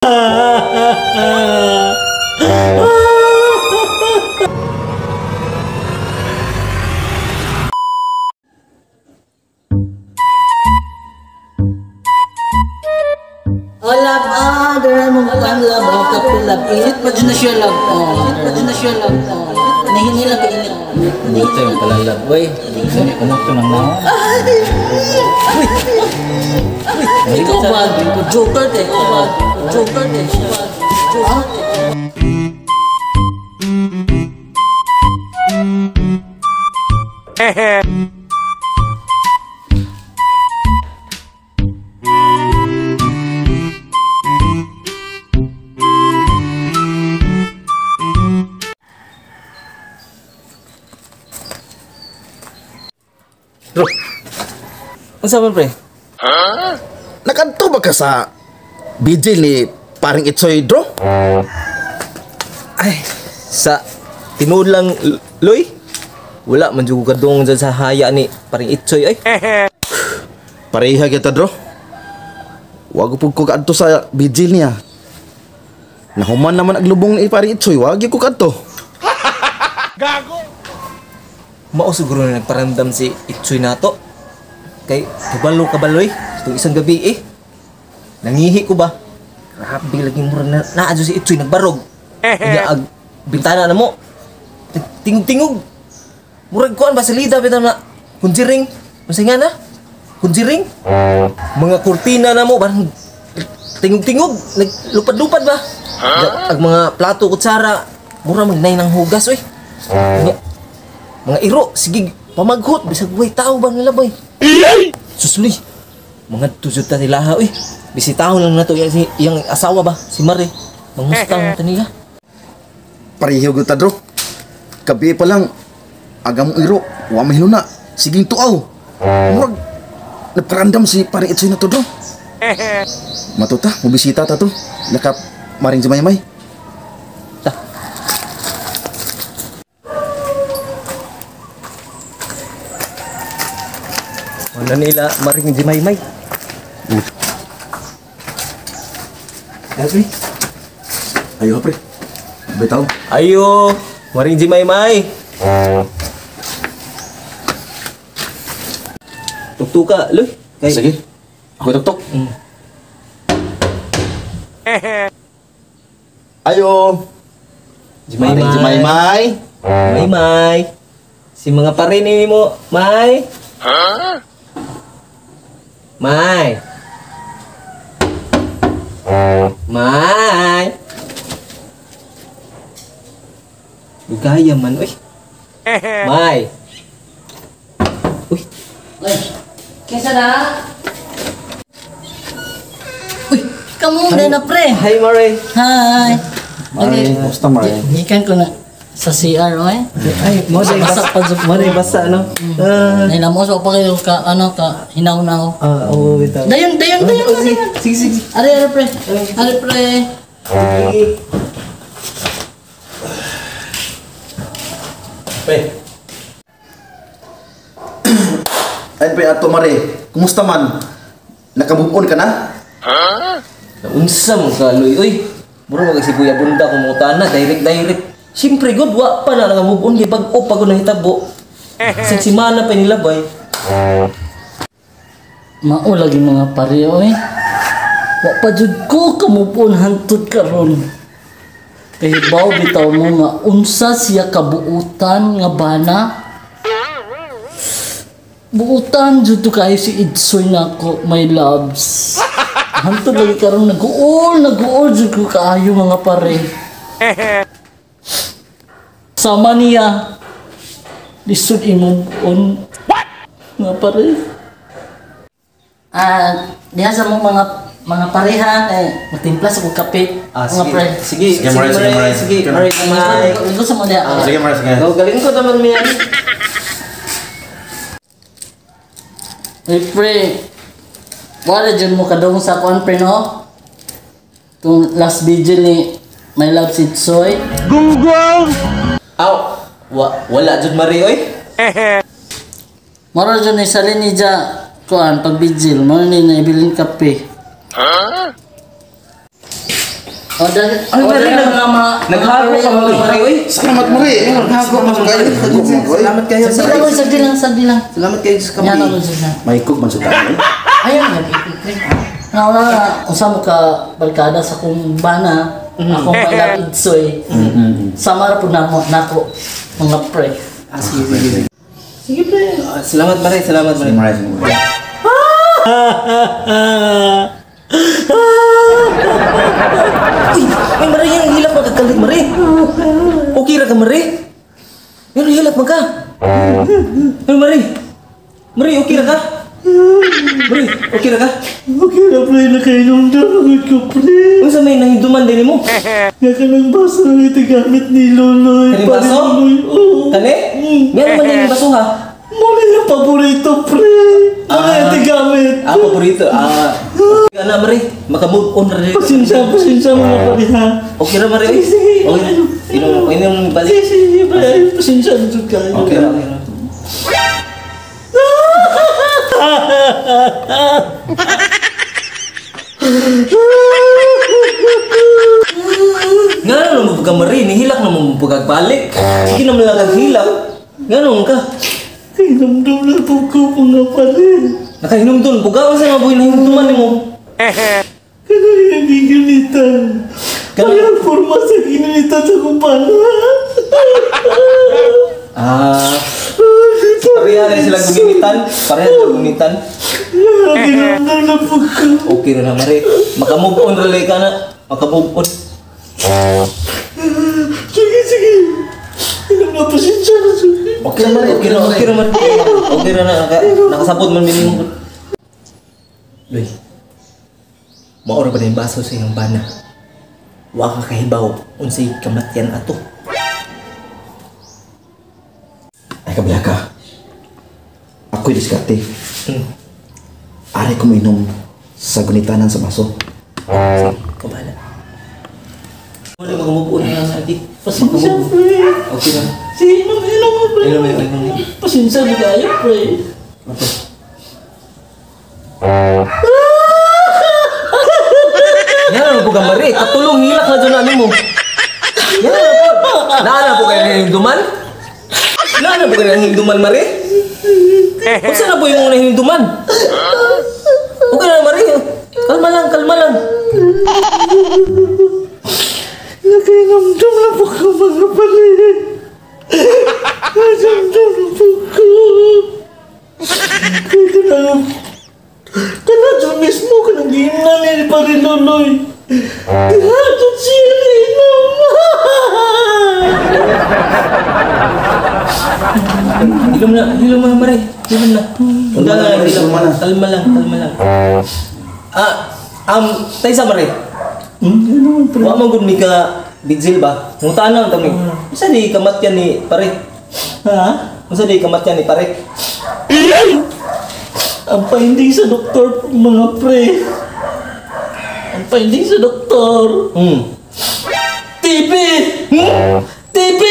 Oh, love, ah, dara mong kuan, love, oh, kape, love. Init pa dyan na siya, love, oh. Init pa dyan na siya, love, oh. Nahinila ka init. Buto yung pala, love. Uy, saan yung kumukto ng naon? Ikaw ba? Joker, te. Ikaw ba? Joker, te. Joker, te. Bro, unsa man, pre? Nakanto ba ka sa BJ ni paring Itsoy, Dro? Ay, sa tinuod lang, Loy. Wala man jud ko kadung dyan sa haya ni paring Itsoy ay. Pareha kita, Dro. Wag pud ko kaadto sa BJ niya. Nahuman naman aglubong ni paring Itsoy, wag ko kaadto. Mao siguro na nagparamdam si Itsoy nato. Kay kabalo kabaloy itong isang gabi eh. Nangihi ko ba? Grabe lagi mura na naa si Itsoy nagbarog. Unya ag bintana na mo. Tingog-tingog. Murag kuan ba salida bitaw na kunjiring. Unsa nga na? Kunjiring. Mga kurtina na mo parang tingog-tingog, naglupad-lupad ba? Ag mga plato, kutsara, mura magnay ng hugas oy. Unya, mga iro, sige, pamaghot, bisag way tao ba nila boy? Susli, mga tujud ta nila oy. Bisitahon lang nato iyang asawa ba, si Mare. Mangustang ta nila. Pareho gyud ta, Dro. Gabi pa lang agam iro, wa mahiluna. Siging tuaw. Murag nagparandam si paring Itsoy na to, Dro. Matuta, mobisita ta to. Lakap maring jumaymay. Ta. Wala nila maring jimaymay. Pre. Ayo, pre. Bitaw. Ayo, maring jimaymay. Tuktuka, Loy. Kay... Sige. Ako tuktok. Ayo. Jimaymay. Maring jimaymay. Maymay. Si mga parini mo, May. May. May. Lugaya man, uy. May. Uy. Uy, kinsa na? Uy, kamu na pre. Hi, Mare. Hi. Mare, kumusta, Mare? Gikan ko na sa CR, oy. Ay, mo day Basa basa pa jud. Mo day basa no. Ah, Ay, namo sa pa kayo ka ano ka hinaw-naw. Oo, bitaw. Dayon, dayon, dayon. Oh, sige, sige, sige. Ari, ari pre. Ari pre. Sige. Pre. Ayun, pre, ato Mare. Kumusta man? Nakamove on ka na? Naunsa man ka, Loy, oy. Mura mag si Kuya Bunda kung mutana, direct direct. Siyempre god, wa pa na naka-move on kay bag-o pa gud nahitabo. Sa simana pa nila bay. Mao lagi mga pare oy. Wa pa jud ko ka-move on hantod karon. Kay baw bitaw mo nga unsa siya kabuutan nga bana. Buutan jud to kayo si Itsoy nako, my loves. Hantod lagi karon nag-uol jud ko kaayo mga pare. Sama niya. Lisod i-move on. What? Mga pare. Diha sa mong mga pareha eh magtimpla sa kog kape. Ah, mga sige. pre. Sige, Sige, Mare, sige, Mare. Sige, Mare, Mare. Lingkod sa mga diha. Sige, Mare, sige. Go, galing ko naman miyan. Uy, pre. Wala dyan mo kadung sa kuan pre no? Itong last video ni My Love si Itsoy. Aw, wala jud Mare oy. Moro dyan ni salin ni ja kuan pag vigil. Moro ni naibilin kape. O, dali. Ay, O, mare, dali mga mga Naghago ka mga pre, oy. Salamat mo rin. Naghago man kayo. Naghago man ko. Salamat kayo. Sagdi lang, sagdi lang, sagdi lang. Salamat kayo sa Yan kape. ang sagdi. May kug man sa tao. Ayaw nga, pre. Nga wala, unsa mo ka barkada sa akong bana, akong my love Itsoy. Sama ra pud namo nako mga pre. Ah, sige, sige, sige. Sige pre. Ah, salamat mare, salamat mare. Mare, mare. Uy, ay mare, yung hilak magkakalit mare. Okay ra ka mare. Yung hilak man ka. Ay mare. Mare, okay ra ka? Mare, okay ra ka? Okay na pre, nakainom na ako ko pre. Unsa may nahinduman din mo? Nga ka ng baso na ito gamit ni Loloy. Kaning baso? Pare Loloy, oo. Kani? Nga naman yung baso ha? Muna yung paborito pre. Muna yung gamit. Ah, paborito. Ah, okay na mare. Maka-move on ra rin. Pasensya, pasensya mga pare ha. Okay ra mare. Sige, sige. Okay. Inom, inom balik. Sige, sige pre. Pasensya na jud kayo. Okay ra, okay ra. Nga naman mo pagka mare, nihilak na mo pagagbalik. Sige naman lang kag hilak. Nga naman ka. Hinamdam na po ko mga pare. Nakahinumdum, pugaw sa mga buhay nahinumduman nimo. Kanang yung gigunitan. Kaya forma sa ginunitan sa kumpana. Ah, pareha na sila gunitan. Pareha sila gunitan. Hinamdam na po ko. Okay ra na mare. Maka-move on ra ka na. Maka-move on. Sige, sige. Hinam na pasensya na sige. Okay ra mare, okay ra, okay ra mare. Okay ra na nakasabot man minimo. Loy. Mao ra ba na yung baso sa iyang bana? Wa ka kahibaw unsay kamatyan ato. Ay kabila ka. Ako'y diskarte. Aray ko mainom sa gunitanan sa baso. Sige, kabala. Wala maka-move on na lagi. Pasensya pre. Okay ra. Sige, inom, inom mo pre. Inom, inom, inom. Pasensya na kayo pre. Okay. Yan ang po mare, katulong hilak na dyan ano mo. Yan ang po. Naana po kayo nahinduman? Naana po kayo nahinduman, mare? Unsa na po yung nahinduman? Okay na, mare. Kalma lang, kalma lang. Nakainamdam na po ko mga pare. Nakainamdam na po ko. Kaya kanang kanang mismo kanang giingnan ni pare Loloy. Diha siya na inom. Hilom na, hilom na, mare. Hilom na. Kalma na, lang, mare, hilom. kalma na. Kalma lang, kalma lang. Ah, taysa mare. Ano pre? Wa man gud mi ka Bigzil ba? Ngutaan lang kami. Unsa di kamatyan ni pare? Ha? Unsa di kamatyan ni pare? Ang finding sa doktor, mga pre. Ang finding sa doktor. TB! TB!